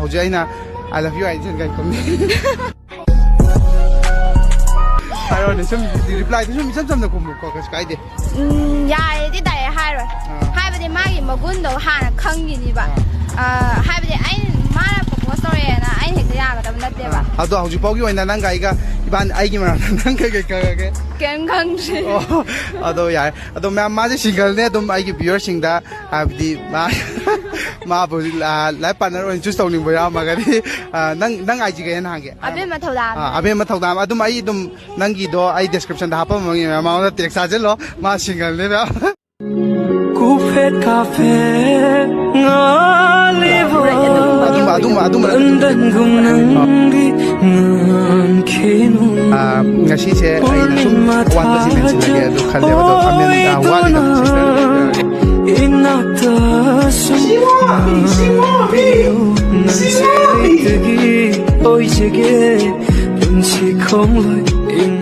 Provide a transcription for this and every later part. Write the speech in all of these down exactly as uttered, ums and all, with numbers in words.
ꯍꯧꯖꯤꯛ ꯑꯩꯅ "I love you" ꯍꯥꯏꯁꯦ ꯀꯩ ꯈꯨꯝꯅꯤ? ꯍꯥꯏꯔꯣꯅꯦ, ꯁꯨꯝ ꯔꯤꯄ꯭ꯂꯥꯏꯗꯨ ꯁꯨꯝ ꯏꯆꯝ ꯆꯝꯅ ꯈꯨꯝꯃꯨꯀꯣ, ꯀꯩꯁꯨ ꯀꯥꯏꯗꯦ꯫ ꯎꯝ, ꯌꯥꯔꯦꯗꯤ ꯗꯥꯏꯔꯦꯛ ꯍꯥꯏꯔꯣꯏ꯫ ꯑꯥ꯫ ꯍꯥꯏꯕꯗꯤ ꯃꯥꯒꯤ ꯃꯒꯨꯟꯗꯣ ꯍꯥꯟꯅ ꯈꯪꯈꯤꯅꯤꯕ꯫ ꯑꯥ꯫ ꯑ, ꯍꯥꯏꯕꯗꯤ ꯑꯩ, ꯃꯥꯅ ꯄ꯭ꯔꯣꯄꯣꯁ ꯇꯧꯔꯛꯑꯦꯅ ꯑꯩꯅ ꯍꯦꯛꯇ ꯌꯥꯒꯗꯕ ꯅꯠꯇꯦꯕ꯫ ꯑꯗꯣ ꯍꯧꯖꯤꯛ ꯐꯥꯎꯒꯤ ꯑꯣꯏꯅ ꯅꯪꯒ ꯑꯩꯒ, ꯏꯕꯥꯅꯤ, ꯑꯩꯒꯤ ꯃꯔꯝꯗ ꯅꯪ ꯀꯩ ꯀꯩ ꯈꯪꯉꯒꯦ? ꯀꯩꯝ ꯈꯪꯗ꯭ꯔꯤ꯫ ꯑꯣ, ꯑꯗꯣ ꯌꯥꯔꯦ꯫ ꯑꯗꯣ ꯃꯌꯥꯝ, ꯃꯥꯁꯦ ꯁꯤꯡꯒꯜꯅꯦ꯫ ꯑꯗꯨꯝ ꯑꯩꯒꯤ ꯚ꯭ꯌꯨꯋꯔꯁꯤꯡꯗ, ꯍꯥꯏꯕꯗꯤ ꯃꯥ ꯃꯥꯕꯨ ꯂꯥꯏꯐ ꯄꯥꯔꯠꯅꯔ ꯑꯣꯏꯅ ꯆꯨꯁ ꯇꯧꯅꯤꯡꯕ ꯌꯥꯎꯔꯝꯃꯒꯗꯤ, ꯑ, ꯅꯪ, ꯅꯪ ꯑꯥꯏ ꯖꯤ ꯀꯩ ꯍꯥꯏꯅ ꯍꯥꯡꯒꯦ? ꯑꯕꯦꯝꯃ ꯊꯧꯗꯥꯝ꯫ ꯑ, ꯑꯕꯦꯝꯃ ꯊꯧꯗꯥꯝ꯫ ꯑꯗꯨꯝ ꯑꯩ ꯑꯗꯨꯝ ꯅꯪꯒꯤꯗꯣ ꯑꯩ ꯗꯤꯁꯀ꯭ꯔꯤꯞꯁꯟꯗ ꯍꯥꯞꯄꯝꯃꯒꯦ, ꯃꯌꯥꯝ ꯃꯉꯣꯟꯗ ꯇꯦꯛꯁ ꯊꯥꯖꯤꯜꯂꯣ꯫ ꯃꯥ ꯁꯤꯡꯒꯜꯅꯦ, ꯃꯌꯥꯝ꯫ Kuphet kafe ngaliwa ꯑꯗꯨꯝꯕ, ꯑꯗꯨꯝꯕ, ꯑꯗꯨꯝꯕ ꯅꯠꯇꯦ꯫ Andan gum nangdi ngan khenu ꯑ, ꯉꯁꯤꯁꯦ ꯑꯩꯅ ꯁꯨꯝ ꯑꯋꯥꯠꯄꯁꯤꯡ ꯃꯦꯟꯁꯤꯜꯂꯒꯦ ꯑꯗꯨ ꯈꯜꯂꯦꯕ꯫ ꯑꯗꯣ ꯑꯃꯦꯟ, ꯑ, ꯋꯥꯠꯂꯤꯗꯣ sister? Inata sum Nang se tagi oi jege Pun si khong lai ing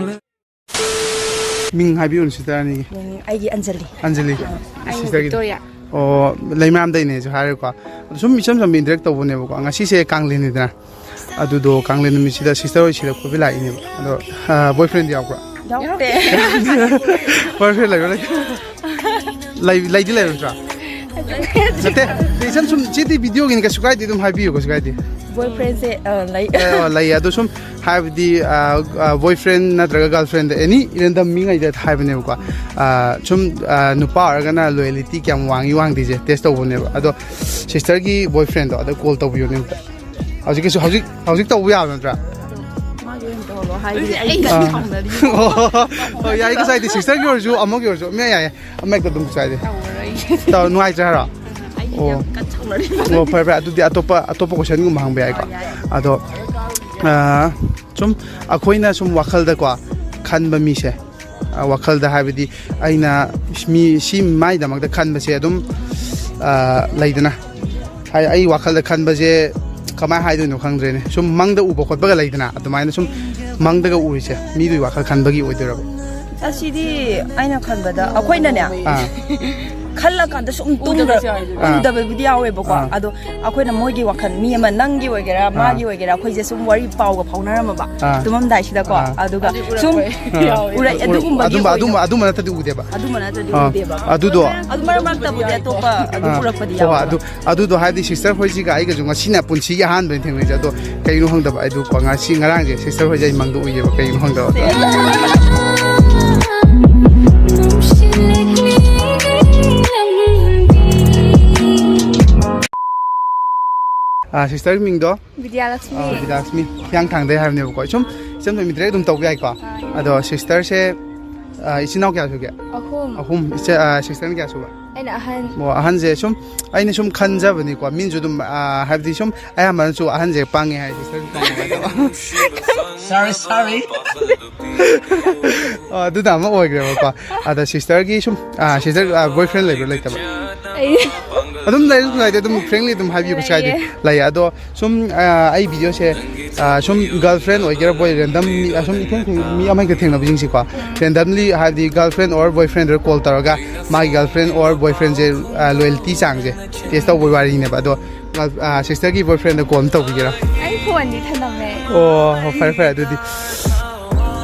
ꯃꯤꯡ ꯍꯥꯏꯕꯤꯌꯨꯅꯦ ꯁꯤꯁꯇꯔ ꯑꯅꯤꯒꯤ꯫ ꯑꯩꯒꯤ ꯑꯟꯖꯂꯤ꯫ ꯑꯟꯖꯂꯤ꯫ ꯑꯩꯅ ꯁꯤꯁꯇꯔꯒꯤ꯫ ꯚꯤꯛꯇꯣꯔꯤꯌꯥ꯫ ꯑꯣ, ꯂꯩꯃꯔꯥꯝꯗꯩꯅꯦꯁꯨ ꯍꯥꯏꯔꯦꯀꯣ꯫ ꯑꯗꯣ ꯁꯨꯝ ꯏꯆꯝ ꯆꯝꯕ ꯏꯟꯇꯔꯦꯛ ꯇꯧꯕꯅꯦꯕꯀꯣ꯫ ꯉꯁꯤꯁꯦ ꯀꯥꯡꯂꯦꯟꯅꯤꯗꯅ꯫ ꯑꯗꯨꯗꯣ ꯀꯥꯡꯂꯦꯟ ꯅꯨꯃꯤꯠꯁꯤꯗ ꯁꯤꯁꯇꯔ ꯍꯣꯏ ꯁꯤꯗ ꯀꯣꯏꯕ ꯂꯥꯛꯏꯅꯦꯕ꯫ ꯑꯗꯣ, ꯑ, ꯕꯣꯏ ꯐ꯭ꯔꯦꯟ ꯌꯥꯎꯕ꯭ꯔꯥ? ꯌꯥꯎꯗꯦ꯫ ꯕꯣꯏ ꯐ꯭ꯔꯦꯟ ꯂꯩꯕ꯭ꯔꯥ? ꯂꯩꯇꯦ꯫ ꯂꯩ-, ꯂꯩꯗꯤ ꯂꯩꯔꯣꯏꯗ꯭ꯔꯥ? ꯅꯠꯇꯦ, ꯏꯆꯝ ꯁꯨꯝ ꯁꯤꯗꯤ ꯚꯤꯗꯤꯑꯣꯒꯤꯅꯤ, ꯀꯩꯁꯨ ꯀꯥꯏꯗꯦ, ꯑꯗꯨꯝ ꯍꯥꯏꯕꯤꯌꯨ, ꯀꯩꯁꯨ ꯀꯥꯏꯗꯦ꯫ ꯕꯣꯏ ꯐ꯭ꯔꯦꯟꯁꯦ, ꯑ, ꯂꯩ꯫ ꯑ, ꯂꯩ꯫ ꯑꯗꯣ ꯁꯨꯝ ꯍꯥꯏꯕꯗꯤ, ꯑ, ꯑ, ꯕꯣꯏ ꯐ꯭ꯔꯦꯟ ꯅꯠꯇ꯭ꯔꯒ ꯒꯔꯜ ꯐ꯭ꯔꯦꯟꯗ, ꯑꯦꯅꯤ ꯔꯦꯟꯗꯝ ꯃꯤꯉꯩꯗ ꯍꯥꯏꯕꯅꯦꯕꯀꯣ꯫ ꯑ, ꯁꯨꯝ, ꯑ, ꯅꯨꯄꯥ ꯑꯣꯏꯔꯒꯅ ꯂꯣꯌꯦꯂꯤꯇꯤ ꯀꯌꯥꯝ ꯋꯥꯡꯉꯤ ꯋꯥꯡꯗꯦꯁꯦ ꯇꯦꯁ ꯇꯧꯕꯅꯦꯕ꯫ ꯑꯗꯣ ꯁꯤꯁꯇꯔꯒꯤ ꯕꯣꯏ ꯐ꯭ꯔꯦꯟꯗꯣ ꯑꯗ ꯀꯣꯜ ꯇꯧꯕꯤꯌꯣꯅꯦ ꯑꯝꯇ꯫ ꯍꯧꯖꯤꯛꯀꯤꯁꯨ, ꯍꯧꯖꯤꯛ, ꯍꯧꯖꯤꯛ ꯇꯧꯕ ꯌꯥꯕ ꯅꯠꯇ꯭ꯔꯥ? ꯃꯥꯒꯤ ꯑꯣꯏꯅ ꯇꯧꯍꯜꯂꯣ ꯍꯥꯏꯗꯤ ꯑꯩ ꯑꯥ꯫ ꯀꯟꯅ ꯁꯥꯎꯅꯔꯤ꯫ ꯍꯣꯏ, ꯌꯥꯏ, ꯀꯩꯁꯨ ꯀꯥꯏꯗꯦ꯫ ꯁꯤꯁꯇꯔꯒꯤ ꯑꯣꯏꯔꯁꯨ, ꯑꯃꯒꯤ ꯑꯣꯏꯔꯁꯨ, ꯑꯃ ꯌꯥꯏ, ꯑꯃ ꯍꯦꯛꯇ ꯑꯗꯨꯝ ꯀꯩꯁꯨ ꯀꯥꯏꯗꯦ꯫ ꯇꯧꯔꯔꯣꯏ꯫ ꯇꯧ-, ꯅꯨꯡꯉꯥꯏꯇ꯭ꯔꯦ ꯍꯥꯏꯔꯣ? ꯑꯩ ꯑꯣ꯫ ꯌꯥꯝ ꯀꯟꯅ ꯁꯥꯎꯅꯔꯤ꯫ ꯑꯣ, ꯐꯔꯦ, ꯐꯔꯦ꯫ ꯑꯗꯨꯗꯤ ꯑꯇꯣꯞꯄ, ꯑꯇꯣꯞꯄ ꯀꯣꯏꯁꯟꯒꯨꯝꯕ ꯍꯪꯕ ꯌꯥꯏꯀꯣ? ꯑꯗꯣ, ꯑꯥ, ꯁꯨꯝ ꯑꯩꯈꯣꯏꯅ ꯁꯨꯝ ꯋꯥꯈꯜꯗꯀꯣ ꯈꯟꯕ ꯃꯤꯁꯦ, ꯑꯥ, ꯋꯥꯈꯜꯗ ꯍꯥꯏꯕꯗꯤ ꯑꯩꯅ ꯃꯤ ꯁꯤ ꯃꯥꯏꯗꯃꯛꯇ ꯈꯟꯕꯁꯦ ꯑꯗꯨꯝ, ꯑꯥ, ꯂꯩꯗꯅ, ꯍꯥꯏ-, ꯑꯩ ꯋꯥꯈꯜꯗ ꯈꯟꯕꯁꯦ ꯀꯃꯥꯏꯅ ꯍꯥꯏꯗꯣꯏꯅꯣ ꯈꯪꯗ꯭ꯔꯦꯅꯦ꯫ ꯁꯨꯝ ꯃꯪꯗ ꯎꯕ ꯈꯣꯠꯄꯒ ꯂꯩꯗꯅ, ꯑꯗꯨꯃꯥꯏꯅ ꯁꯨꯝ ꯃꯪꯗꯒ ꯎꯔꯤꯁꯦ ꯃꯤꯗꯨꯒꯤ ꯋꯥꯈꯜ ꯈꯟꯕꯒꯤ ꯑꯣꯏꯗꯣꯏꯔꯕ? ꯑꯁꯤꯗꯤ ꯑꯩꯅ ꯈꯟꯕꯗ ꯑꯩꯈꯣꯏꯅꯅꯦ, ꯑꯥ꯫ ꯈꯜꯂꯀꯥꯟꯗ ꯁꯨꯝ ꯇꯨꯝꯈ꯭ꯔ ꯎꯗꯕꯁꯨ ꯌꯥꯎꯋꯦ꯫ ꯑꯥ꯫ ꯎꯗꯕꯕꯨꯗꯤ ꯌꯥꯎꯋꯦꯕꯀꯣ꯫ ꯑꯥ꯫ ꯑꯗꯣ ꯑꯩꯈꯣꯏꯅ ꯃꯣꯏꯒꯤ ꯋꯥꯈꯜ, ꯃꯤ ꯑꯃ ꯅꯪꯒꯤ ꯑꯣꯏꯒꯦꯔꯥ, ꯑꯥ꯫ ꯃꯥꯒꯤ ꯑꯣꯏꯒꯦꯔꯥ, ꯑꯩꯈꯣꯏꯁꯦ ꯁꯨꯝ ꯋꯥꯔꯤ ꯄꯥꯎꯒ ꯐꯥꯎꯅꯔꯝꯃꯕ꯫ ꯑꯥ꯫ ꯇꯨꯝꯃꯝꯗꯥꯏꯁꯤꯗꯀꯣ꯫ ꯑꯥ꯫ ꯑꯗꯨꯒ ꯑꯗꯨꯗꯤ ꯁꯨꯝ ꯎꯔꯛꯄ ꯌꯥꯎꯋꯦ꯫ ꯎꯔꯛꯑꯦ꯫ ꯑꯗꯨꯒꯨꯝꯕꯗꯤ ꯑꯗꯨꯝꯕ, ꯑꯣꯏꯗꯕ꯫ ꯑꯗꯨꯝꯕ, ꯑꯗꯨꯝꯕ ꯅꯠꯇꯗꯤ ꯎꯗꯦꯕ꯫ ꯑꯗꯨꯝꯕ ꯅꯠꯇ꯭ꯔꯗꯤ ꯑꯥ꯫ ꯎꯗꯦꯕ꯫ ꯑꯗꯨꯗꯣ꯫ ꯑꯗꯨ ꯃꯔꯛ ꯃꯔꯛꯇꯕꯨꯗꯤ ꯑꯇꯣꯞꯄ ꯑꯗꯨꯝ ꯑꯥ꯫ ꯎꯔꯛꯄꯗꯤ ꯍꯣꯏ, ꯌꯥꯎꯋꯦꯕ꯫ ꯑꯗꯨ, ꯑꯗꯨꯗꯣ ꯍꯥꯏꯗꯤ sister ꯍꯣꯏꯁꯤꯒ ꯑꯩꯒꯁꯨ ꯉꯁꯤꯅ ꯄꯨꯟꯁꯤꯒꯤ ꯑꯍꯥꯟꯕꯅꯤ ꯊꯦꯡꯅꯩꯁꯦ꯫ ꯑꯗꯣ ꯀꯩꯅꯣ ꯈꯪꯗꯕ, ꯑꯩꯗꯣ ꯀꯣ, ꯉꯁꯤ ꯉꯔꯥꯡꯁꯦ sister ꯍꯣꯏꯁꯦ ꯑꯩ ꯃꯪꯗ ꯎꯏꯌꯦꯕ꯫ ꯀꯩꯅꯣ ꯈꯪꯗꯕ꯫ ꯑꯥ, sister ꯒꯤ ꯃꯤꯡꯗꯣ? ꯕꯤꯗ꯭ꯌꯥꯂꯛꯁꯃꯤ꯫ ꯑꯥ, ꯕꯤꯗ꯭ꯌꯥꯂꯛꯁꯃꯤ꯫ ꯍꯤꯌꯥꯡꯊꯥꯡꯗꯩ ꯍꯥꯏꯕꯅꯦꯕꯀꯣ꯫ ꯁꯨꯝ ꯏꯆꯝ ꯆꯝꯅ interact ꯑꯗꯨꯝ ꯇꯧꯕ ꯌꯥꯏꯀꯣ? ꯑꯥ, ꯌꯥꯏ꯫ ꯑꯗꯣ sister ꯁꯦ, ꯑꯥ, ꯏꯆꯤꯟ ꯏꯅꯥꯎ ꯀꯌꯥ ꯁꯨꯒꯦ? ꯑꯍꯨꯝ꯫ ꯑꯍꯨꯝ꯫ ꯏꯆꯦ, ꯑꯥ, sister ꯅ ꯀꯌꯥ ꯁꯨꯕ? ꯑꯩꯅ ꯑꯍꯟ꯫ ꯑꯣ, ꯑꯍꯟꯁꯦ ꯁꯨꯝ ꯑꯩꯅ ꯁꯨꯝ ꯈꯟꯖꯕꯅꯤꯀꯣ, ꯃꯤꯅꯁꯨ ꯑꯗꯨꯝ, ꯑꯥ, ꯍꯥꯏꯕꯗꯤ ꯁꯨꯝ ꯑꯌꯥꯝꯕꯅꯁꯨ ꯑꯍꯟꯁꯦ ꯄꯪꯉꯦ ꯍꯥꯏ, sister ꯁꯨ ꯄꯪꯉꯦ ꯍꯥꯏ꯫ Sorry, sorry. ꯑꯣ, ꯑꯗꯨꯅ ꯑꯃ ꯑꯣꯏꯈ꯭ꯔꯦꯕꯀꯣ꯫ ꯑꯗ sister ꯒꯤ ꯁꯨꯝ, ꯑꯥ, sister, ꯑꯥ, boyfriend ꯂꯩꯕ꯭ꯔꯥ, ꯂꯩꯇꯕ꯭ꯔꯥ? ꯑꯩ ꯑꯗꯨꯝ ꯂꯩꯔꯁꯨ ꯀꯩꯁꯨ ꯀꯥꯏꯗꯦ, ꯑꯗꯨꯝ friendly ꯑꯗꯨꯝ ꯍꯥꯏꯕꯤꯌꯨ, ꯀꯩꯁꯨ ꯀꯥꯏꯗꯦ꯫ ꯂꯩꯌꯦ꯫ ꯂꯩꯌꯦ꯫ ꯑꯗꯣ ꯁꯨꯝ, ꯑꯥ, ꯑꯩ video ꯁꯦ, ꯑꯥ, ꯁꯨꯝ girlfriend ꯑꯣꯏꯒꯦꯔꯥ, boy, random ꯃꯤ, ꯑꯥ, ꯁꯨꯝ ꯏꯊꯦꯡ ꯊꯦꯡ-, ꯃꯤ ꯑꯃ ꯍꯦꯛꯇ ꯊꯦꯡꯅꯕꯁꯤꯡꯁꯤꯀꯣ, randomly ꯍꯥꯏꯕꯗꯤ girlfriend or boyfriend the call ꯇꯧꯔꯒ ꯃꯥꯒꯤ girlfriend or boyfriend say, ah, loyalty ꯆꯥꯡꯁꯦ test ꯇꯧꯕꯒꯤ ꯋꯥꯔꯤꯅꯦꯕ꯫ ꯑꯗꯣ, ꯑꯥ, sister ꯒꯤ boyfriend ꯗ call ꯑꯃ ꯇꯧꯕꯤꯒꯦꯔꯥ? ꯑꯩ phone ꯗꯤ ꯊꯅꯝꯃꯦ꯫ ꯑꯣ, ꯐꯔꯦ, ꯐꯔꯦ, ꯑꯗꯨꯗꯤ꯫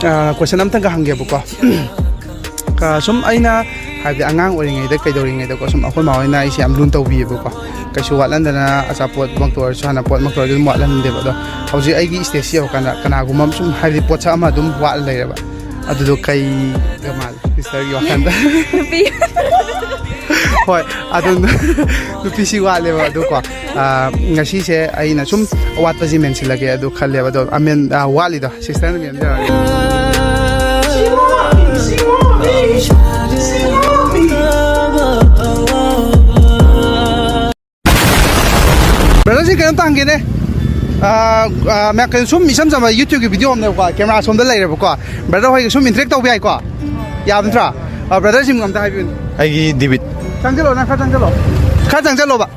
ꯑꯥ, question ꯑꯝꯇꯪꯒ ꯍꯪꯒꯦꯕꯀꯣ꯫ ꯑꯥ, ꯁꯨꯝ ꯑꯩꯅ ꯍꯥꯏꯕꯗꯤ ꯑꯉꯥꯡ ꯑꯣꯏꯔꯤꯉꯩꯗ ꯀꯩꯗꯧꯔꯤꯉꯩꯗꯀꯣ, ꯁꯨꯝ ꯑꯩꯈꯣꯏ ꯃꯥ ꯍꯣꯏꯅ ꯑꯩꯁꯦ ꯌꯥꯝ ꯂꯨꯅ ꯇꯧꯕꯤꯌꯦꯕꯀꯣ꯫ ꯀꯩꯁꯨ ꯋꯥꯠꯍꯟꯗꯅ, ꯑꯆꯥꯄꯣꯠꯃꯛꯇ ꯑꯣꯏꯔꯁꯨ, ꯁꯥꯟꯅꯄꯣꯠꯃꯛꯇ ꯑꯣꯏꯔꯁꯨ ꯑꯗꯨꯝ ꯋꯥꯠꯍꯟꯗꯦꯕ꯫ ꯑꯗꯣ ꯍꯧꯖꯤꯛ ꯑꯩꯒꯤ stage ꯁꯤ ꯌꯧꯔꯀꯥꯟꯗ ꯀꯅꯥꯒꯨꯝꯕ ꯑꯃ ꯁꯨꯝ ꯍꯥꯏꯕꯗꯤ ꯄꯣꯠꯁꯛ ꯑꯃ ꯑꯗꯨꯝ ꯋꯥꯠꯂ ꯂꯩꯔꯦꯕ꯫ ꯑꯗꯨꯗꯣ ꯀꯩꯒ ꯃꯥꯜꯂꯤ sister ꯒꯤ ꯋꯥꯈꯜꯗ? ꯅꯨꯄꯤ꯫ ꯍꯣꯏ, ꯑꯗꯨꯝ ꯅꯨꯄꯤꯁꯤ ꯋꯥꯠꯂꯦꯕ꯫ ꯑꯗꯨꯀꯣ, ꯑꯥ, ꯉꯁꯤꯁꯦ ꯑꯩꯅ ꯁꯨꯝ ꯑꯋꯥꯠꯄꯁꯤ ꯃꯦꯟꯁꯤꯜꯂꯒꯦ ꯑꯗꯨ ꯈꯜꯂꯦꯕ꯫ ꯑꯗꯣ ꯑꯃꯦꯟ-, ꯑꯥ, ꯋꯥꯠꯂꯤꯗꯣ sister ꯅ ꯃꯦꯟꯖꯔꯒꯦ꯫ Brother ꯁꯤ ꯀꯩꯅꯣꯝꯇ ꯍꯪꯒꯦꯅꯦ꯫ ꯑꯥ, ꯑꯥ, ꯃꯌꯥꯝ ꯀꯩꯅꯣ ꯁꯨꯝ ꯏꯁꯝ ꯆꯝꯕ YouTube ꯀꯤ video ꯑꯃꯅꯦꯕꯀꯣ, camera ꯁꯣꯝꯗ ꯂꯩꯔꯦꯕꯀꯣ꯫ Brother ꯍꯣꯏꯒ ꯁꯨꯝ interact ꯇꯧꯕ ꯌꯥꯏꯀꯣ? ꯌꯥꯕ ꯅꯠꯇ꯭ꯔꯥ? ꯑꯥ, brother ꯁꯤ ꯃꯤꯡ ꯑꯝꯇ ꯍꯥꯏꯕꯤꯌꯨꯅꯦ꯫ ꯑꯩꯒꯤ ꯗꯦꯕꯤꯠ꯫ ꯆꯪꯁꯤꯜꯂꯣ, ꯅꯪ ꯈꯔ ꯆꯪꯁꯤꯜꯂꯣ꯫ ꯈꯔ ꯆꯪꯁꯤꯜꯂꯣꯕ꯫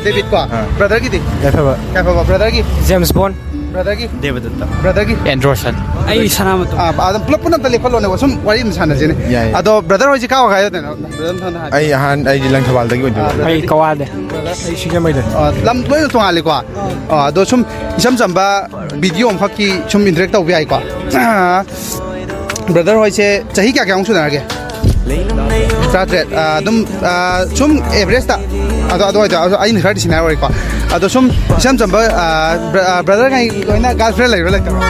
ꯗꯦꯕꯤꯠ ꯀꯣ? ꯑꯥ꯫ Brother ꯒꯤꯗꯤ? ꯌꯥꯏꯐꯕ꯫ ꯌꯥꯏꯐꯕ꯫ Brother ꯒꯤ? ꯖꯦꯝꯁ ꯕꯣꯟ꯫ ꯕ꯭ꯔꯗꯔꯒꯤ? ꯗꯦꯕꯗꯠꯇ꯫ ꯕ꯭ꯔꯗꯔꯒꯤ? ꯑꯦꯟꯗ꯭ꯔꯣꯁꯟ꯫ ꯑꯩ ꯁꯅꯥꯃꯇꯣ꯫ ꯑꯥ, ꯑꯗꯨꯝ ꯄꯨꯂꯞ ꯄꯨꯟꯅ ꯑꯝꯇ ꯂꯦꯞꯈꯠꯂꯣꯅꯦꯀꯣ, ꯁꯨꯝ ꯋꯥꯔꯤ ꯑꯃ ꯁꯥꯟꯅꯁꯤꯅꯦ꯫ ꯌꯥꯏ, ꯌꯥꯏ꯫ ꯑꯗꯣ ꯕ꯭ꯔꯗꯔ ꯍꯣꯏꯁꯦ ꯀꯥꯏ ꯋꯥꯏ ꯀꯥꯏꯗꯅꯣ? ꯕ꯭ꯔꯗꯔ ꯑꯝꯇ ꯍꯥꯟꯅ ꯍꯥꯏꯕꯤꯌꯨ꯫ ꯑꯩ ꯑꯍꯥꯟ-, ꯑꯩꯗꯤ ꯂꯪꯊꯕꯥꯜꯗꯒꯤ ꯑꯣꯏꯗꯣꯏꯅꯦ꯫ ꯑꯥ, ꯑꯩ ꯀꯋꯥꯗꯦ꯫ ꯕ꯭ꯔꯗꯔ? ꯑꯩ ꯁꯤꯡꯖꯃꯩꯗ꯫ ꯑꯥ, ꯂꯝ ꯂꯣꯏꯅ ꯇꯣꯉꯥꯜꯂꯤꯀꯣ? ꯑꯥ, ꯑꯗꯣ ꯁꯨꯝ ꯏꯆꯝ ꯆꯝꯕ ꯚꯤꯗꯤꯑꯣ ꯑꯃꯈꯛꯀꯤ ꯁꯨꯝ ꯏꯟꯇꯔꯦꯛ ꯇꯧꯕ ꯌꯥꯏꯀꯣ? ꯕ꯭ꯔꯗꯔ ꯍꯣꯏꯁꯦ ꯆꯍꯤ ꯀꯌꯥ ꯀꯌꯥꯃꯨꯛ ꯁꯨꯅꯔꯒꯦ? ꯇꯔꯥꯇꯔꯦꯠ꯫ ꯑꯥ, ꯑꯗꯨꯝ, ꯑꯥ, ꯁꯨꯝ ꯑꯦꯚꯔꯦꯖꯇ, ꯑꯗꯣ ꯑꯗꯨꯋꯥꯏꯗꯣ, ꯑꯗꯣ ꯑꯩꯅ ꯈꯔꯗꯤ ꯁꯤꯅꯤꯌꯔ ꯑꯣꯏꯔꯦꯀꯣ꯫ ꯑꯗꯣ ꯁꯨꯝ ꯏꯆꯝ ꯆꯝꯕ, ꯑꯥ, ꯕ꯭ꯔ-, ꯑꯥ, ꯕ꯭ꯔꯗꯔ ꯉꯩ ꯂꯣꯏꯅ ꯒꯔꯜ ꯐ꯭ꯔꯦꯟ ꯂꯩꯕ꯭ꯔꯥ, ꯂꯩꯇꯕ꯭ꯔꯥ?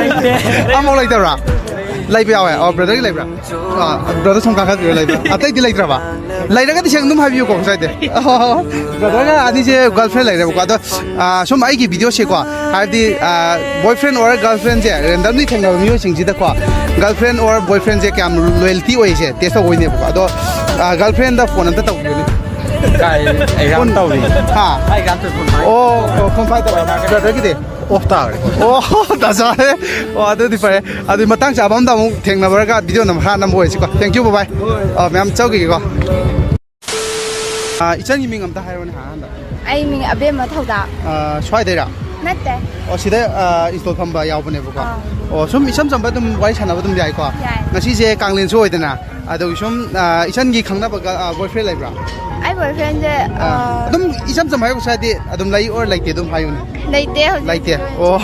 ꯂꯩꯇꯦ꯫ ꯑꯃꯐꯥꯎ ꯂꯩꯇꯕ꯭ꯔꯥ? ꯂꯩꯕ ꯌꯥꯎꯋꯦ꯫ ꯑꯣ, ꯕ꯭ꯔꯗꯔꯒꯤ ꯂꯩꯕ꯭ꯔꯥ? ꯑꯥ, ꯕ꯭ꯔꯗꯔ ꯁꯨꯝ ꯀꯥꯈꯠꯄꯤꯔ ꯂꯩꯕ꯭ꯔꯥ? ꯑꯇꯩꯗꯤ ꯂꯩꯇ꯭ꯔꯕ? ꯂꯩꯔꯒꯗꯤ ꯁꯦꯡꯅ ꯑꯗꯨꯝ ꯍꯥꯏꯕꯤꯌꯨꯀꯣ, ꯀꯩꯁꯨ ꯀꯥꯏꯗꯦ꯫ ꯕ꯭ꯔꯗꯔꯒ ꯑꯅꯤꯁꯦ ꯒꯔꯜ ꯐ꯭ꯔꯦꯟ ꯂꯩꯔꯦꯕꯀꯣ꯫ ꯑꯗꯣ, ꯑꯥ, ꯁꯨꯝ ꯑꯩꯒꯤ ꯚꯤꯗꯤꯑꯣꯁꯦꯀꯣ, ꯍꯥꯏꯕꯗꯤ, ꯑꯥ, boyfriend or girlfriendꯁꯦ ꯔꯦꯟꯗꯝꯂꯤ ꯊꯦꯡꯅꯕ ꯃꯤꯑꯣꯏꯁꯤꯡꯁꯤꯗꯀꯣ, girlfriend or boyfriendꯁꯦ ꯀꯌꯥꯝ ꯂꯣꯌꯦꯜꯇꯤ ꯑꯣꯏꯁꯦ ꯇꯦꯁ ꯇꯧꯕꯩꯅꯦꯕꯀꯣ꯫ ꯑꯗꯣ, ꯑꯥ, ꯒꯔꯜ ꯐ꯭ꯔꯦꯟꯗ ꯐꯣꯟ ꯑꯝꯇ ꯇꯧꯕꯤꯌꯨꯅꯦ꯫ ꯀꯥꯏ ꯑꯦꯛꯖꯥꯝ ꯐꯣꯟ-, ꯇꯧꯔꯤ꯫ ꯍꯥ? ꯑꯩ ꯑꯦꯛꯖꯥꯝ ꯇꯧꯔꯤ, ꯐꯣꯟ ꯄꯥꯏ-, ꯑꯣ, ꯑꯣ, ꯐꯣꯟ ꯄꯥꯏꯗꯕ꯫ ꯕ꯭ꯔꯗꯔꯒꯤꯗꯤ? ꯑꯣꯐ ꯇꯥꯈ꯭ꯔꯦ꯫ ꯑꯣ, ꯗꯁꯥꯅꯦ꯫ ꯑꯣ, ꯑꯗꯨꯗꯤ ꯐꯔꯦ꯫ ꯑꯗꯨꯗꯤ ꯃꯇꯥꯡ ꯆꯥꯕ ꯑꯝꯗ ꯑꯃꯨꯛ ꯊꯦꯡꯅꯕꯔꯒ ꯚꯤꯗꯤꯑꯣ ꯅꯝ-, ꯍꯥ, ꯅꯝꯕ ꯑꯣꯏꯁꯤꯀꯣ꯫ Thank you, bye bye꯫ ꯑꯥ, ꯃꯌꯥꯝ ꯆꯧꯈꯤꯒꯦꯀꯣ꯫ ꯑꯥ, ꯏꯆꯟꯒꯤ ꯃꯤꯡ ꯑꯝꯇ ꯍꯥꯏꯔꯣꯅꯦ, ꯍꯥ, ꯍꯥꯟꯅ꯫ ꯑꯩ ꯃꯤꯡ ꯑꯕꯦꯝꯃ ꯊꯧꯗꯥꯝ꯫ ꯑꯥ, ꯁ꯭ꯋꯥꯏꯗꯩꯔꯥ? ꯅꯠꯇꯦ꯫ ꯑꯣ, ꯁꯤꯗ, ꯑꯥ, ꯏꯟꯁꯇꯣꯜ ꯐꯝꯕ ꯌꯥꯎꯕꯅꯦꯕꯀꯣ꯫ ꯑꯥ꯫ ꯑꯣ, ꯁꯨꯝ ꯏꯆꯝ ꯆꯝꯕ ꯑꯗꯨꯝ ꯋꯥꯔꯤ ꯁꯥꯟꯅꯕ ꯑꯗꯨꯝ ꯌꯥꯏꯀꯣ? ꯌꯥꯏ꯫ ꯉꯁꯤꯁꯦ ꯀꯥꯡꯂꯦꯟꯁꯨ ꯑꯣꯏꯗꯅ, ꯑꯗꯨꯒꯤ ꯁꯨꯝ, ꯑꯥ, ꯏꯆꯟꯒꯤ ꯈꯪꯅꯕꯒ, ꯑꯥ, boyfriend ꯂꯩꯕ꯭ꯔꯥ? ꯑꯩ boyfriendꯁꯦ, ꯑꯥ, ꯑꯥ, ꯑꯗꯨꯝ ꯏꯆꯝ ꯆꯝꯕ ꯍꯥꯏꯌꯣ, ꯁ꯭ꯋꯥꯏꯗꯤ ꯑꯗꯨꯝ ꯂꯩ or ꯂꯩꯇꯦ ꯑꯗꯨꯝ ꯍꯥꯏꯌꯨꯅꯦ꯫ ꯂꯩꯇꯦ ꯍꯧꯖꯤꯛ꯫ ꯂꯩꯇꯦ? ꯑꯣ,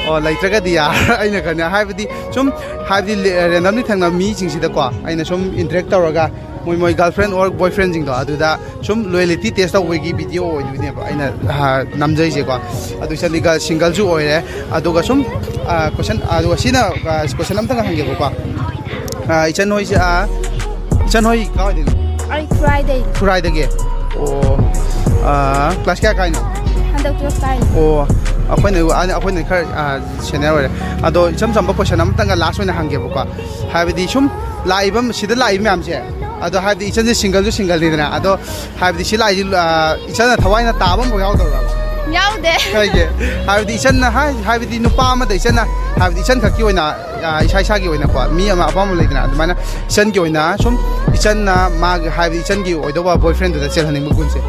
ꯑꯣ, ꯂꯩꯇ꯭ꯔꯒꯗꯤ ꯌꯥꯔ-, ꯑꯩꯅ ꯈꯟꯕ ꯍꯥꯏꯕꯗꯤ ꯁꯨꯝ, ꯍꯥꯏꯕꯗꯤ ꯂꯦ-, ꯔꯦꯟꯗꯝꯂꯤ ꯊꯦꯡꯅꯕ ꯃꯤꯁꯤꯡꯁꯤꯗꯀꯣ, ꯑꯩꯅ ꯁꯨꯝ ꯏꯟꯇꯔꯦꯛ ꯇꯧꯔꯒ ꯃꯣꯏ, ꯃꯣꯏ girlfriend or boyfriendꯁꯤꯡꯗꯣ ꯑꯗꯨꯗ ꯁꯨꯝ ꯂꯣꯌꯦꯂꯤꯇꯤ ꯇꯦꯁ ꯇꯧꯕꯒꯤ ꯚꯤꯗꯤꯑꯣ ꯑꯣꯏꯗꯣꯏꯅꯦꯕ ꯑꯩꯅ, ꯑ, ꯅꯝꯖꯩꯁꯦꯀꯣ꯫ ꯑꯗꯨ ꯏꯆꯟꯗꯤ ꯒ-, ꯁꯤꯡꯒꯜꯁꯨ ꯑꯣꯏꯔꯦ꯫ ꯑꯗꯨꯒ ꯁꯨꯝ, ꯑ, ꯀꯣꯏꯁꯟ, ꯑꯗꯨꯒ ꯁꯤꯅ, ꯑ, ꯀꯣꯏꯁꯟ ꯑꯝꯇꯪꯒ ꯍꯪꯒꯦꯕꯀꯣ꯫ ꯑ, ꯏꯆꯟ ꯍꯣꯏꯁꯦ, ꯑ, ꯏꯆꯟ ꯍꯣꯏ ꯀꯥꯏꯗꯩꯅꯣ? ꯑꯩ ꯈꯨꯔꯥꯏꯗꯩꯅꯤ꯫ ꯈꯨꯔꯥꯏꯗꯒꯤ? ꯑꯣ, ꯑ, ꯀ꯭ꯂꯥꯁ ꯀꯌꯥ ꯀꯥꯏꯅꯣ? ꯍꯟꯗꯛ ꯇꯨꯌꯦꯜꯐ ꯀꯥꯏꯅꯤ꯫ ꯑꯣ, ꯑꯩꯈꯣꯏꯅ, ꯑꯩꯈꯣꯏꯅ ꯈꯔ, ꯑ, ꯁꯦꯅꯤꯌꯔ ꯑꯣꯏꯔꯦ꯫ ꯑꯗꯣ ꯏꯆꯝ ꯆꯝꯕ ꯀꯣꯏꯁꯟ ꯑꯝꯇꯪꯒ ꯂꯥꯁ ꯑꯣꯏꯅ ꯍꯪꯒꯦꯕꯀꯣ꯫ ꯍꯥꯏꯕꯗꯤ ꯁꯨꯝ ꯂꯥꯛꯏꯕ, ꯁꯤꯗ ꯂꯥꯛꯏꯕ ꯃꯌꯥꯝꯁꯦ, ꯑꯗꯣ ꯍꯥꯏꯕꯗꯤ ꯏꯆꯟꯁꯦ ꯁꯤꯡꯒꯜꯁꯨ ꯁꯤꯡꯒꯜꯅꯤꯗꯅ, ꯑꯗꯣ ꯍꯥꯏꯕꯗꯤ ꯁꯤ ꯂꯥꯛꯏꯁꯤ, ꯑ, ꯏꯆꯟꯅ ꯊꯋꯥꯏꯅ ꯇꯥꯕ ꯑꯃꯐꯥꯎ ꯌꯥꯎꯗꯕ꯭ꯔꯕ? ꯌꯥꯎꯗꯦ꯫ ꯀꯩꯒꯤ? ꯍꯥꯏꯕꯗꯤ ꯏꯆꯟꯅ ꯍꯥꯏ-, ꯍꯥꯏꯕꯗꯤ ꯅꯨꯄꯥ ꯑꯃꯗ ꯏꯆꯟꯅ, ꯍꯥꯏꯕꯗꯤ ꯏꯆꯟ ꯈꯛꯀꯤ ꯑꯣꯏꯅ, ꯑ, ꯏꯁꯥ ꯏꯁꯥꯒꯤ ꯑꯣꯏꯅꯀꯣ, ꯃꯤ ꯑꯃ ꯑꯄꯥꯝꯕ ꯂꯩꯗꯅ, ꯑꯗꯨꯃꯥꯏꯅ ꯏꯆꯟꯒꯤ ꯑꯣꯏꯅ ꯁꯨꯝ ꯏꯆꯟꯅ ꯃꯥꯒꯤ, ꯍꯥꯏꯕꯗꯤ ꯏꯆꯟꯒꯤ ꯑꯣꯏꯗꯧꯕ boyfriendꯗꯨꯗ ꯆꯦꯜꯍꯟꯅꯤꯡꯕ ꯒꯨꯟꯁꯦ꯫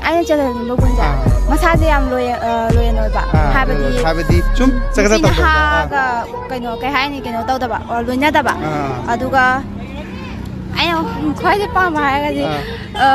ꯑꯩꯅ ꯆꯦꯜꯍꯟꯅꯤꯡꯕ ꯒꯨꯟꯁꯦ, ꯑꯥ꯫ ꯃꯁꯥꯁꯦ ꯌꯥꯝ ꯂꯣꯌꯦꯜ, ꯑ, ꯂꯣꯌꯦꯜ ꯑꯣꯏꯕ꯫ ꯑꯥ, ꯍꯥꯏꯕꯗꯤ, ꯍꯥꯏꯕꯗꯤ ꯁꯨꯝ ꯆꯒꯠ ꯅꯨꯄꯤ ꯆꯒꯠ ꯇꯧꯕꯗꯣ꯫ ꯑꯥ꯫ ꯅꯍꯥꯒ ꯀꯩꯅꯣ, ꯀꯩ ꯍꯥꯏꯅꯤ, ꯀꯩꯅꯣ ꯇꯧꯗꯕ, ꯑꯣ, ꯂꯣꯏꯅꯗꯕ꯫ ꯑꯥ꯫ ꯑꯗꯨꯒ ꯑꯩꯅ ꯈ꯭ꯋꯥꯏꯗꯩ ꯄꯥꯝꯕ ꯍꯥꯏꯔꯒꯗꯤ, ꯑꯥ꯫ ꯑ,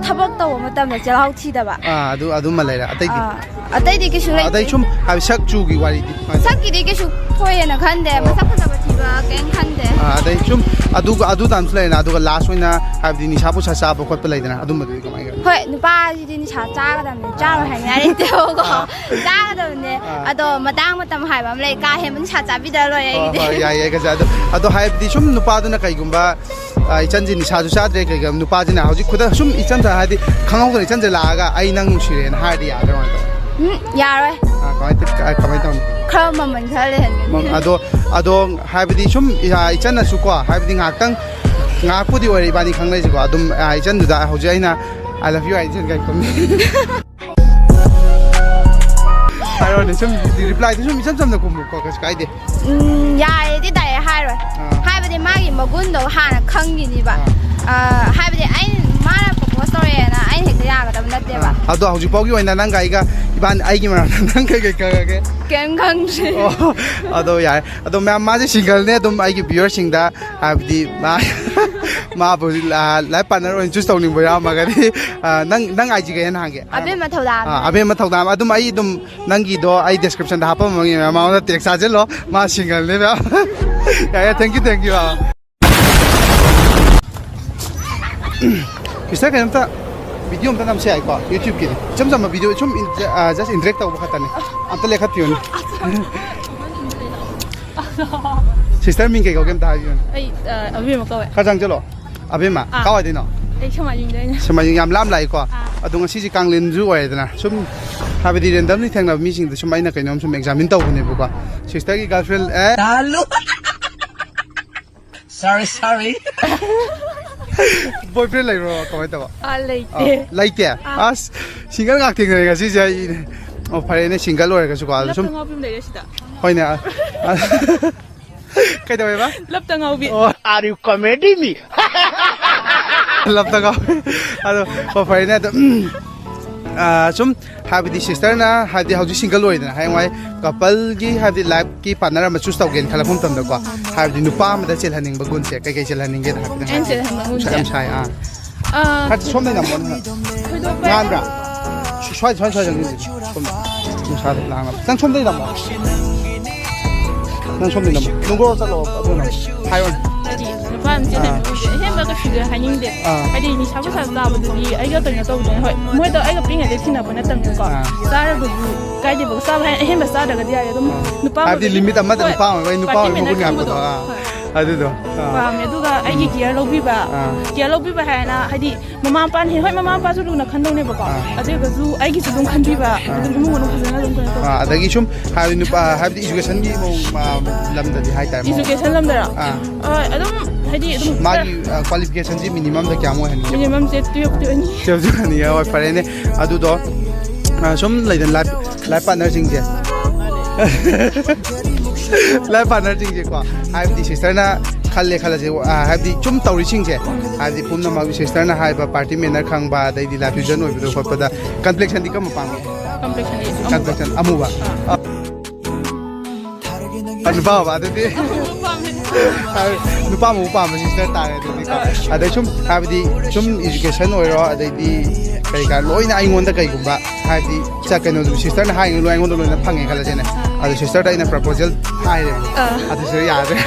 ꯊꯕꯛ ꯇꯧꯕ ꯃꯇꯝꯗ ꯆꯤꯜꯍꯥꯎ ꯊꯤꯗꯕ꯫ ꯑꯥ, ꯑꯗꯨ, ꯑꯗꯨꯃ ꯂꯩꯔꯦ꯫ ꯑꯇꯩꯗꯤ? ꯑꯥ, ꯑꯇꯩꯗꯤ ꯀꯩꯁꯨ ꯑꯥ, ꯂꯩꯇꯦ꯫ ꯑꯇꯩ ꯁꯨꯝ ꯍꯥꯏꯕꯗꯤ ꯁꯛ ꯆꯨꯒꯤ ꯋꯥꯔꯤꯗꯤ? ꯁꯛꯀꯤꯗꯤ ꯀꯩꯁꯨ ꯊꯣꯏꯅ ꯈꯟꯗꯦ꯫ ꯑꯣ꯫ ꯃꯁꯛ ꯐꯖꯕ ꯊꯤꯕ ꯀꯩꯝ ꯈꯟꯗꯦ꯫ ꯑꯥ, ꯑꯗꯩ ꯁꯨꯝ ꯑꯗꯨꯒ, ꯑꯗꯨ ꯇꯥꯟꯁꯨ ꯂꯩꯔꯦꯅ, ꯑꯗꯨꯒ ꯂꯥꯁ ꯑꯣꯏꯅ ꯍꯥꯏꯕꯗꯤ ꯅꯤꯁꯥ ꯄꯨꯁꯥ ꯆꯥꯕ ꯈꯣꯠꯄ ꯂꯩꯗꯅ, ꯑꯗꯨꯝꯕꯗꯨꯗꯤ ꯀꯃꯥꯏꯅ ꯇꯧꯋꯤ? ꯍꯣꯏ, ꯅꯨꯄꯥꯁꯤꯗꯤ ꯅꯤꯁꯥ ꯆꯥꯒꯗꯕꯅꯤ, ꯆꯥꯔꯣꯏ ꯑꯥ꯫ ꯍꯥꯏꯅꯤꯡꯉꯥꯏ ꯂꯩꯇꯦꯕꯀꯣ꯫ ꯑꯥ꯫ ꯆꯥꯒꯗꯕꯅꯦ꯫ ꯑꯥ꯫ ꯑꯗꯣ ꯃꯇꯥꯡ ꯃꯇꯝ ꯍꯥꯏꯕ ꯑꯃ ꯂꯩ, ꯀꯥ ꯍꯦꯟꯕ ꯅꯤꯁꯥ ꯆꯥꯕꯤꯗ ꯂꯣꯏꯔꯦ ꯍꯣꯏ, ꯑꯩꯒꯤꯗꯤ꯫ ꯍꯣꯏ, ꯌꯥꯏꯌꯦ, ꯀꯩꯁꯨ꯫ ꯑꯗꯣ, ꯑꯗꯣ ꯍꯥꯏꯕꯗꯤ ꯁꯨꯝ ꯅꯨꯄꯥꯗꯨꯅ ꯀꯩꯒꯨꯝꯕ, ꯑꯥ, ꯏꯆꯟꯁꯤ ꯅꯤꯁꯥꯁꯨ ꯆꯥꯗ꯭ꯔꯦ, ꯀꯩꯒꯨꯝꯕ ꯅꯨꯄꯥꯁꯤꯅ ꯍꯧꯖꯤꯛ ꯈꯨꯗꯛ ꯁꯨꯝ ꯏꯆꯟꯗ ꯍꯥꯏꯗꯤ ꯈꯪꯍꯧꯗꯅ ꯏꯆꯟꯁꯦ ꯂꯥꯛꯑꯒ "ꯑꯩ ꯅꯪ ꯅꯨꯡꯁꯤꯔꯦꯅ" ꯍꯥꯏꯔꯗꯤ ꯌꯥꯗ꯭ꯔꯥ, ꯀꯃꯥꯏꯅ ꯇꯧꯅꯤ? ꯎꯝ, ꯌꯥꯔꯣꯏ꯫ ꯑꯥ, ꯀꯃꯥꯏꯅ ꯇꯧ-, ꯑꯥ, ꯀꯃꯥꯏꯅ ꯇꯧꯅꯤ? ꯈꯔ ꯃꯃꯜ ꯈꯔ ꯂꯩꯍꯟꯒꯅꯤ꯫ ꯃꯝ-, ꯑꯗꯣ, ꯑꯗꯣ ꯍꯥꯏꯕꯗꯤ ꯁꯨꯝ, ꯑꯥ, ꯏꯆꯟꯅꯁꯨꯀꯣ, ꯍꯥꯏꯕꯗꯤ ꯉꯥꯏꯍꯥꯛꯇꯪ, ꯉꯥꯏꯍꯥꯛꯄꯨꯗꯤ ꯑꯣꯏꯔꯦ ꯏꯕꯥꯅꯤ ꯈꯪꯅꯩꯁꯦꯀꯣ, ꯑꯗꯨꯝ, ꯑꯥ, ꯏꯆꯟꯗꯨꯗ ꯍꯧꯖꯤꯛ ꯑꯩꯅ "I love you" ꯍꯥꯏ ꯏꯆꯟ ꯀꯩ ꯈꯨꯝꯅꯤ? ꯍꯥꯏꯔꯣꯅꯦ, ꯁꯨꯝ ꯔꯤꯄ꯭ꯂꯥꯏꯗꯤ ꯁꯨꯝ ꯏꯆꯝ ꯆꯝꯅ ꯈꯨꯝꯃꯨꯀꯣ, ꯀꯩꯁꯨ ꯀꯥꯏꯗꯦ꯫ ꯎꯝ, ꯌꯥꯔꯦꯗꯤ ꯗꯥꯏꯔꯦꯛ ꯍꯥꯏꯔꯣꯏ꯫ ꯑꯥ꯫ ꯍꯥꯏꯕꯗꯤ ꯃꯥꯒꯤ ꯃꯒꯨꯟꯗꯣ ꯍꯥꯟꯅ ꯈꯪꯈꯤꯅꯤꯕ꯫ ꯑꯥ꯫ ꯑꯥ, ꯍꯥꯏꯕꯗꯤ ꯑꯩꯅ, ꯃꯥꯅ ꯄ꯭ꯔꯣꯄꯣꯁ ꯇꯧꯔꯛꯑꯦꯅ ꯑꯩꯅ ꯍꯦꯛꯇ ꯌꯥꯒꯗꯕ ꯅꯠꯇꯦꯕ꯫ ꯑꯥ꯫ ꯑꯗꯣ ꯍꯧꯖꯤꯛ ꯐꯥꯎꯒꯤ ꯑꯣꯏꯅ ꯅꯪꯒ ꯑꯩꯒ, ꯏꯕꯥꯅꯤ, ꯑꯩꯒꯤ ꯃꯔꯝꯗ ꯅꯪ ꯀꯩ ꯀꯩ ꯈꯪꯉꯒꯦ? ꯀꯩꯝ ꯈꯪꯗ꯭ꯔꯤ꯫ ꯑꯣ, ꯑꯗꯣ ꯌꯥꯔꯦ꯫ ꯑꯗꯣ ꯃꯌꯥꯝ, ꯃꯥꯁꯦ ꯁꯤꯡꯒꯜꯅꯦ꯫ ꯑꯗꯨꯝ ꯑꯩꯒꯤ ꯚ꯭ꯌꯨꯋꯔꯁꯤꯡꯗ ꯍꯥꯏꯕꯗꯤ ꯃꯥ, ꯃꯥꯕꯨ, ꯑ, ꯂꯥꯏꯐ ꯄꯥꯔꯠꯅꯔ ꯑꯣꯏꯅ ꯆꯨꯁ ꯇꯧꯅꯤꯡꯕ ꯌꯥꯎꯔꯝꯃꯒꯗꯤ, ꯑ, ꯅꯪ, ꯅꯪ ꯑꯥꯏ ꯖꯤ ꯀꯩ ꯍꯥꯏꯅ ꯍꯥꯡꯒꯦ? ꯑꯕꯦꯝꯃ ꯊꯧꯗꯥꯝ꯫ ꯑ, ꯑꯕꯦꯝꯃ ꯊꯧꯗꯥꯝ꯫ ꯑꯗꯨꯝ ꯑꯩ ꯑꯗꯨꯝ ꯅꯪꯒꯤꯗꯣ ꯑꯩ ꯗꯤꯁꯀ꯭ꯔꯤꯞꯁꯟꯗ ꯍꯥꯞꯄꯝꯃꯒꯦ, ꯃꯉꯣꯟꯗ ꯇꯦꯛꯁ ꯊꯥꯖꯤꯜꯂꯣ꯫ ꯃꯥ ꯁꯤꯡꯒꯜꯅꯦ, ꯃꯌꯥꯝ꯫ ꯌꯥꯔꯦ, thank you, thank you, ꯑ꯫ ꯁꯤꯁꯇꯔ, ꯀꯩꯅꯣꯝꯇ ꯚꯤꯗꯤꯑꯣ ꯑꯝꯇ ꯅꯝꯁꯦ ꯍꯥꯏꯀꯣ, ꯌꯨꯇ꯭ꯌꯨꯕꯀꯤꯅꯤ꯫ ꯏꯆꯝ ꯆꯝꯕ ꯚꯤꯗꯤꯑꯣ, ꯁꯨꯝ ꯏꯟ-, ꯑ, ꯖꯁ ꯏꯟꯇꯔꯦꯛ ꯇꯧꯕ ꯈꯛꯇꯅꯤ꯫ ꯑꯝꯇ ꯂꯦꯈꯠꯄꯤꯌꯨꯅꯦ꯫ ꯁꯤꯁꯇꯔ ꯃꯤꯡ ꯀꯩ ꯀꯧꯒꯦ ꯑꯝꯇ ꯍꯥꯏꯕꯤꯌꯨꯅꯦ꯫ ꯑꯩ, ꯑ, ꯑꯕꯦꯝꯃ ꯀꯧꯋꯦ꯫ ꯈꯔ ꯆꯪꯁꯤꯜꯂꯣ꯫ ꯑꯕꯦꯝꯃ, ꯑꯥ꯫ ꯀꯥꯏꯋꯥꯏꯗꯩꯅꯣ? ꯑꯩ ꯁꯦꯃꯥꯏꯖꯤꯡꯗꯩꯅꯦ꯫ ꯁꯦꯃꯥꯏꯖꯤꯡ ꯌꯥꯝ ꯂꯥꯞ ꯂꯥꯛꯏꯀꯣ꯫ ꯑꯥ꯫ ꯑꯗꯣ ꯉꯁꯤꯁꯦ ꯀꯥꯡꯂꯦꯟꯁꯨ ꯑꯣꯏꯔꯦꯗꯅ, ꯁꯨꯝ ꯍꯥꯏꯕꯗꯤ ꯔꯦꯟꯗꯝꯂꯤ ꯊꯦꯡꯅꯕ ꯃꯤꯁꯤꯡꯗ ꯁꯨꯝ ꯑꯩꯅ ꯀꯩꯅꯣꯝ ꯁꯨꯝ ꯑꯦꯛꯖꯥꯃꯤꯟ ꯇꯧꯕꯅꯦꯕꯀꯣ꯫ ꯁꯤꯁꯇꯔꯒꯤ ꯒꯔꯜꯐ꯭ꯔꯦꯟ, ꯑꯦ? ꯇꯥꯜꯂꯨ꯫ Sorry, sorry. ꯕꯣꯏꯐ꯭ꯔꯦꯟ ꯂꯩꯕ꯭ꯔꯣ? ꯀꯃꯥꯏꯅ ꯇꯧꯕ? ꯑꯥ, ꯂꯩꯇꯦ꯫ ꯑꯥ, ꯂꯩꯇꯦ? ꯑꯥ꯫ ꯑꯁ, ꯁꯤꯡꯒꯜ ꯉꯥꯛ ꯊꯦꯡꯅꯔꯦ ꯉꯁꯤꯁꯦ ꯑꯩ꯫ ꯑꯣ, ꯐꯔꯦꯅꯦ, ꯁꯤꯡꯒꯜ ꯑꯣꯏꯔꯒꯁꯨꯀꯣ, ꯑꯗꯣ ꯂꯞꯇ ꯁꯨꯝ ꯉꯥꯎꯕꯤ ꯑꯃ ꯂꯩꯔꯦ ꯁꯤꯗ꯫ ꯍꯣꯏꯅꯦ, ꯑ, ꯑ, ꯀꯩꯗꯧꯋꯦꯕ? ꯂꯞꯇ ꯉꯥꯎꯕꯤ꯫ ꯑꯣ꯫ Are you comedy me? ꯂꯞꯇ ꯉꯥꯎꯕꯤ꯫ ꯑꯗꯣ, ꯑꯣ, ꯐꯔꯦꯅꯦ, ꯑꯗꯣ, ꯎꯝ, ꯑꯥ, ꯁꯨꯝ ꯍꯥꯏꯕꯗꯤ ꯁꯤꯁꯇꯔꯅ ꯍꯥꯏꯕꯗꯤ ꯍꯧꯖꯤꯛ ꯁꯤꯡꯒꯜ ꯑꯣꯏꯗꯅ ꯍꯌꯦꯡꯋꯥꯏ ꯀꯄꯜꯒꯤ ꯍꯥꯏꯕꯗꯤ ꯂꯥꯏꯐꯀꯤ ꯄꯥꯔꯠꯅꯔ ꯑꯃ ꯆꯨꯁ ꯇꯧꯒꯦꯅ ꯈꯜꯂꯛꯄ ꯃꯇꯝꯗꯀꯣ, ꯍꯥꯏꯕꯗꯤ ꯅꯨꯄꯥ ꯑꯃꯗ ꯆꯦꯜꯍꯟꯅꯤꯡꯕ ꯒꯨꯟꯁꯦ ꯀꯩ ꯀꯩ ꯆꯦꯜꯍꯟꯅꯤꯡꯒꯦꯅ ꯍꯥꯏꯐꯦꯠꯇꯪ ꯍꯥꯏꯕꯤꯌꯨ꯫ ꯑꯩꯅ ꯆꯦꯜꯍꯟꯕ ꯒꯨꯟꯁꯦ? ꯌꯥꯝ ꯁꯥꯏ꯫ ꯑꯥ꯫ ꯑꯥ, ꯈꯔ ꯁꯣꯝꯗ ꯅꯝꯃꯣ꯫ ꯊꯣꯏꯗꯣꯛꯄ ꯉꯥꯟꯕ꯭ꯔꯥ? ꯁ꯭ꯋꯥꯏ, ꯁ꯭ꯋꯥꯏ, ꯁ꯭ꯋꯥꯏ ꯆꯪꯁꯤꯟꯁꯦ꯫ ꯁꯣꯝꯗ꯫ ꯅꯨꯡꯁꯥꯗ ꯂꯥꯡꯉꯕ꯫ ꯅꯪ ꯁꯣꯝꯗꯩ ꯅꯝꯃꯣ꯫ ꯅꯪ ꯁꯣꯝꯗꯩ ꯅꯝꯃꯣ꯫ ꯅꯨꯡꯒꯣꯔ ꯆꯠꯂꯣ, ꯑꯗꯨ ꯅꯝꯃꯣ꯫ ꯍꯥꯏꯔꯣꯅꯦ꯫ ꯍꯥꯏꯗꯤ ꯅꯨꯄꯥ ꯑꯃ ꯆꯦꯟꯅꯕ ꯑꯥ꯫ ꯍꯧꯖꯤꯛ ꯑꯍꯦꯟꯕ ꯀꯩꯁꯨ ꯍꯥꯏꯅꯤꯡꯗꯦ꯫ ꯑꯥ꯫ ꯍꯥꯏꯗꯤ ꯅꯤꯁꯥ ꯄꯨꯁꯥ ꯆꯥꯕꯗꯨꯗꯤ ꯑꯩꯒ ꯀꯩꯅꯣ ꯇꯧꯕꯗꯨꯅꯦ꯫ ꯍꯣꯏ, ꯃꯣꯏꯗꯣ ꯑꯩꯒ ꯄꯤꯛꯏꯉꯩꯗꯩ ꯊꯤꯅꯕ ꯅꯠꯇꯕꯅꯤꯅꯀꯣ꯫ ꯑꯥ꯫ ꯆꯥꯔꯒꯁꯨ ꯀꯥꯏꯗꯦꯕ꯫ ꯆꯥꯕ ꯍꯥꯏ ꯑꯍꯦꯟꯕ ꯆꯥꯗ꯭ꯔꯒꯗꯤ ꯌꯥꯔꯦ꯫ ꯑꯗꯨꯝ ꯅꯨꯄꯥ ꯍꯥꯏꯕꯗꯤ ꯑꯣꯏꯕꯒꯤ ꯂꯤꯃꯤꯠ ꯑꯃꯗ ꯍꯣꯏ, ꯅꯨꯄꯥ ꯑꯣꯏꯕ, ꯅꯨꯄꯥ party ꯑꯣꯏꯕ manner ꯃꯒꯨꯟ ꯌꯥꯝꯕꯗꯣ꯫ ꯈꯪꯕꯗꯣ꯫ ꯑꯥ꯫ ꯍꯣꯏ꯫ ꯑꯗꯨꯗꯣ꯫ ꯑꯥ꯫ ꯄꯥꯝꯃꯦ꯫ ꯑꯗꯨꯒ ꯑꯩꯒꯤ ꯎꯝ꯫ Care ꯂꯧꯕꯤꯕ, ꯑꯥ꯫ Care ꯂꯧꯕꯤꯕ ꯍꯥꯏꯅ ꯍꯥꯏꯗꯤ ꯃꯃꯥ ꯃꯄꯥꯅ ꯍꯦ-, ꯍꯣꯏ, ꯃꯃꯥ ꯃꯄꯥꯁꯨ ꯂꯨꯅ ꯈꯟꯗꯧꯅꯦꯕꯀꯣ꯫ ꯑꯥ꯫ ꯑꯗꯨ ꯑꯣꯏꯔꯒꯁꯨ ꯑꯩꯒꯤꯁꯨ ꯑꯗꯨꯝ ꯈꯟꯕꯤꯕ, ꯑꯥ꯫ ꯑꯗꯨꯝ ꯏꯃꯨꯡ ꯃꯅꯨꯡ ꯐꯖꯅ ꯑꯗꯨꯝ ꯀꯩꯅꯣ ꯇꯧꯕ꯫ ꯑꯥ, ꯑꯗꯒꯤ ꯁꯨꯝ ꯍꯥꯏꯕꯗꯤ ꯅꯨꯄꯥ, ꯍꯥꯏꯕꯗꯤ educationꯒꯤ ꯃꯑꯣꯡ, ꯑꯥ, ꯂꯝꯗꯗꯤ ꯍꯥꯏꯇꯥꯔꯦ, ꯃꯑꯣꯡ꯫ Education ꯂꯝꯗꯔꯣ? ꯑꯥ꯫ ꯍꯣꯏ, ꯑꯗꯨꯝ ꯍꯥꯏꯗꯤ ꯑꯗꯨꯝ ꯃꯥꯒꯤ, ꯑꯥ, qualificationꯁꯤ minimumꯗ ꯀꯌꯥꯃꯨꯛ ꯑꯣꯏꯍꯟꯒꯦ? Minimumꯁꯦ twelveꯇꯤ ꯑꯣꯏꯅꯤ꯫ Twelveꯇꯤ ꯑꯣꯏꯍꯟꯅꯤꯡꯉꯦ, ꯍꯣꯏ, ꯐꯔꯦꯅꯦ꯫ ꯑꯗꯨꯗꯣ, ꯑꯥ, ꯁꯨꯝ ꯂꯩꯗꯅ life, life partnerꯁꯤꯡꯁꯦ꯫ Life partnerꯁꯤꯡꯁꯦꯀꯣ, ꯍꯥꯏꯕꯗꯤ ꯁꯤꯁꯇꯔꯅ ꯈꯜꯂꯦ ꯈꯜꯂꯁꯦ, ꯑꯥ, ꯍꯥꯏꯕꯗꯤ ꯁꯨꯝ ꯇꯧꯔꯤꯁꯤꯡꯁꯦ, ꯍꯥꯏꯕꯗꯤ ꯄꯨꯝꯅꯃꯛ ꯁꯤꯁꯇꯔꯅ ꯍꯥꯏꯕ party manner ꯈꯪꯕ, ꯑꯗꯩꯗꯤ life vision ꯑꯣꯏꯕꯗꯣ ꯈꯣꯠꯄꯗ complexionꯗꯤ ꯀꯔꯝꯕ ꯄꯥꯝꯒꯦ? Complexionꯗꯤ ꯑꯃꯨꯕ꯫ Complexion ꯑꯃꯨꯕ꯫ ꯑꯥ꯫ ꯅꯨꯄꯥ ꯑꯃꯨꯕ ꯑꯗꯨꯗꯤ꯫ ꯅꯨꯄꯥ ꯑꯃꯨꯕ ꯄꯥꯝꯕ sister ꯇꯥꯔꯦ ꯑꯗꯨꯗꯤꯀꯣ꯫ ꯑꯗꯩ ꯁꯨꯝ ꯍꯥꯏꯕꯗꯤ ꯁꯨꯝ education ꯑꯣꯏꯔꯣ, ꯑꯗꯩꯗꯤ ꯀꯔꯤ ꯀꯔꯥ ꯂꯣꯏꯅ ꯑꯩꯉꯣꯟꯗ ꯀꯩꯒꯨꯝꯕ ꯍꯥꯏꯗꯤ ꯆ-, ꯀꯩꯅꯣꯗꯨ sisterꯅ ꯍꯥꯏꯔꯤꯉꯩ ꯂꯣꯏ ꯑꯩꯉꯣꯟꯗ ꯂꯣꯏꯅ ꯐꯪꯉꯦ ꯈꯜꯂꯁꯤꯅꯦ꯫ ꯑꯗꯣ sisterꯗ ꯑꯩꯅ proposal ꯍꯥꯏꯔꯦꯕ꯫ ꯑꯥ꯫ ꯑꯗꯨꯁꯨ ꯌꯥꯗ꯭ꯔꯦ꯫